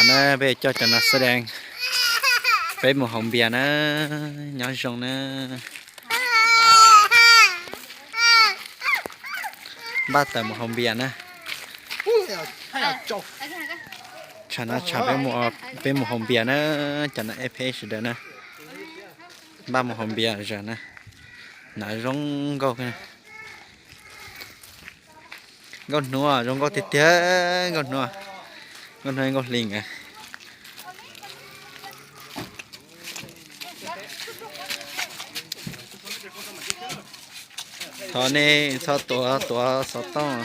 Peb coj cov nas xab dees, peb mus haus npias na, nyob zoo na. Npaj tawm mus haus npias na. Tsam no tsam peb mus haus npias na, cov nas ej peb sawv daws na. Npaj mus haus npias zog na. Nas zoo nkauj, nkauj hnuav zoo nkauj tiag tiag, nkauj hnuav, nkauj hnuav nkauj hli na. Thov nej txhob tuav tuav xov tooj.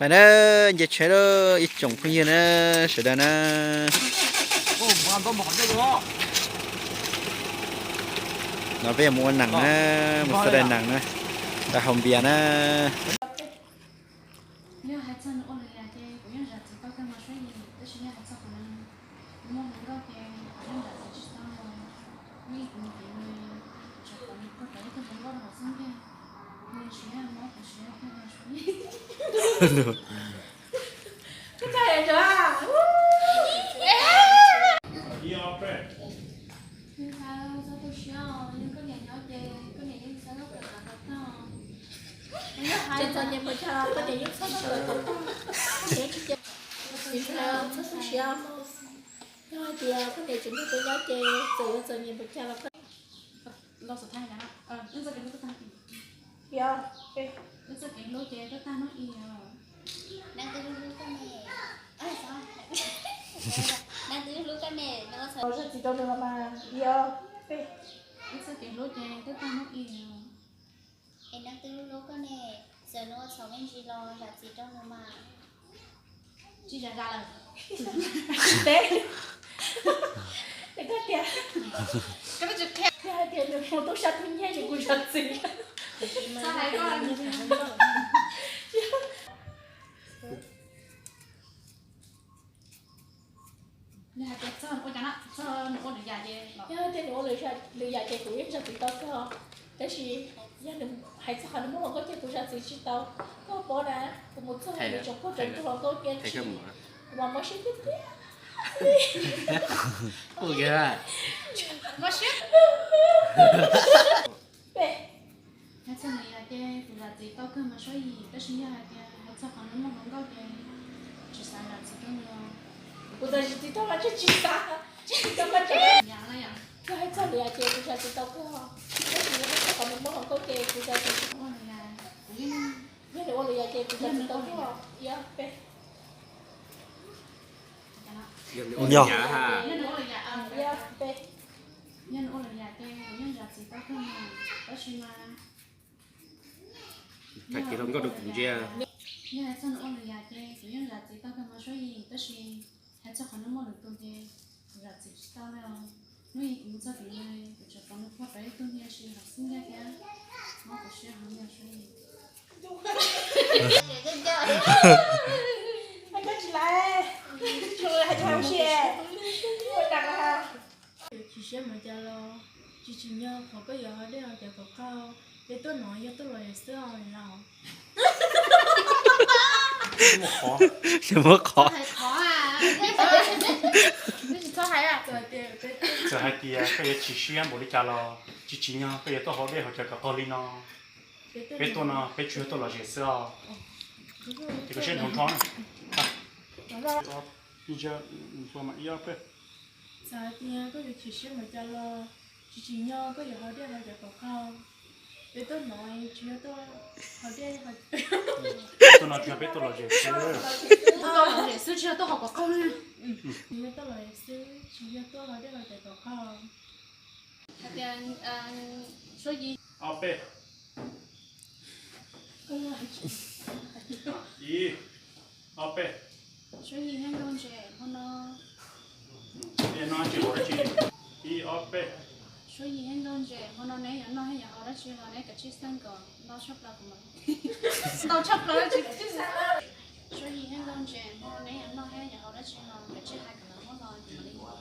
Pais na, nce tsheb lawm ib tsoom phooj ywg na, sawv daws na. No peb yuav mus ua nees na, mus xav dai nees na, dai haus npias na. Yog hais txog nws ua lwm yam ces kuv yeej zam txim tau kawg mas Suav Yim, tab sis yog hais txog qhov nws muaj hluas nkauj ces kuv yeej zam txim tsis tau. Muaj ib kuv mus tim nws, tsam kom nws puag rau ib tug hluas nkauj rau hauv xub ntiag, nws siab mob kuv siab kawg mas Suav Yim. Nws hais txog tu siab os, yog koj niam nyob ces koj niam yeej txhob kawm kom tau tag. Nws yeej hais txog nyias npaum cas los koj niam yeej txhob kawm kom tau. Nws hais txog tu siab, yog hais tias koj niam tseem nrog kuv nyob ces txawm yuav txog nyias npaum cas los koj los xav thaj los, wb txoj kev hlub tuaj tag, yog, wb txoj kev hlub ces tuaj tag hnub ib os. Neeg twg hlub hlub koj ne? Neeg twg hlub hlub koj ne? Zam txim rau nws los mas, yog, peb. Wb txoj kev hlub ces tuaj tag hnub ib os. Es neeg twg hlub hlub koj ne? Txawm nws ua txhaum me ntsis los zam txim rau nws mas. Tsis zam zam lawm. Tsis teb. Es koj tias, koj twb tsis qhia, yog hais tias nws mus tub sab tub nyiag ces kuv zam txim. Txhob hais koj. Nws hais tias txog nws ua cas na, txog nws ua lwm yam ces los. Yog tias nws ua lwm yam ces kuv yeej zam txim tau kawg, tab sis yog nws hais txog qhov nws muaj hluas nkauj ces kuv zam txim tsis tau. Koj paub na, kuv mus txog nws tsoom phooj tsoom ywg hluas nkauj ces kuv mas mob siab tiag tiag. Mob siab. Peb. Hais txog nws yam ces kuv zam txim tau kawg mas Suav Yim, tab sis yog hais tias hais txog qhov nws muaj hluas nkauj ces tsis xav zam txim rau nws. Kuv zam tsis tau mas tsis xav, tsis tau mas tsis yam. Yog hais txog nws yam ces kuv zam txim tau kawg, tab sis yog hais txog qhov nws muaj hluas nkauj ces kuv zam txim tsis tau. Yog nws ua lwm yam ces kuv zam txim tau kawg. Yog peb. Yog. Yog nws ua lwm yam ces kuv yeej zam txim tau kawg, tab sis mas Tag kis hluas nkauj rau kuv ntsia. Yog hais txog nws ua lwm yam ces kuv yeej zam txim tau kawg mas Suav Yim, tab sis hais txog qhov nws muaj lwm tus ces kuv zam txim tsis tau li os. Hnub ib kuv mus txog tim nws, kuv tseem pom nws puag rau ib tug niag si hauv xub ntiag thiab, mob kuv siab heev li Suav Yim. Hais koj tsis laiv, hais tsis hais ua si, ua dag. Chim siab mas cas los tsis tsim nyog qhov koj yuav ho dej ho cawv kom qab. Peb tuaj no yog tuaj los yam xwb os los. Muaj qhov. Txawm hais tias koj yuav chim siab npaum li cas los tsis tsim nyog koj yuav tuaj haus dej haus cawv kom qaug li no. Peb tuaj no peb tsuas yog tuaj lom zem xwb os. Ces koj siab nrho nrho. Txawm hais tias koj yuav chim siab npaum cas los tsis tsim nyog koj yuav haus dej haus cawv kom qaug. Peb tuaj no tsis yog tuaj haus dej haus cawv. Tuaj no tsis yog peb tuaj lom zem xwb. Tuaj lom zem xwb tsis yog tuaj haus kom qaug li. Tsis yog tuaj lom zem xwb, tsis yog tuaj haus dej haus cawv kom qaug. Hais tias Suav Yim. Ob peb. Ib, ob peb. Suav Yim thiab Nkauj Ntses, hmo no. Ib, ob peb. Suav Yim thiab Nkauj Ntses, hmo no neb yuav noj thiab yuav haus dab tsi los neb kav tsij xeeb kom ntau tshaj plaws kuv mam. Ntau tshaj plaws dab tsi kuv twb xeeb. Suav Yim thiab Nkauj Ntses, hmo no neb yuav noj thiab yuav haus dab tsi los kav tsij hais kom lawv muab los kuv mam li ua.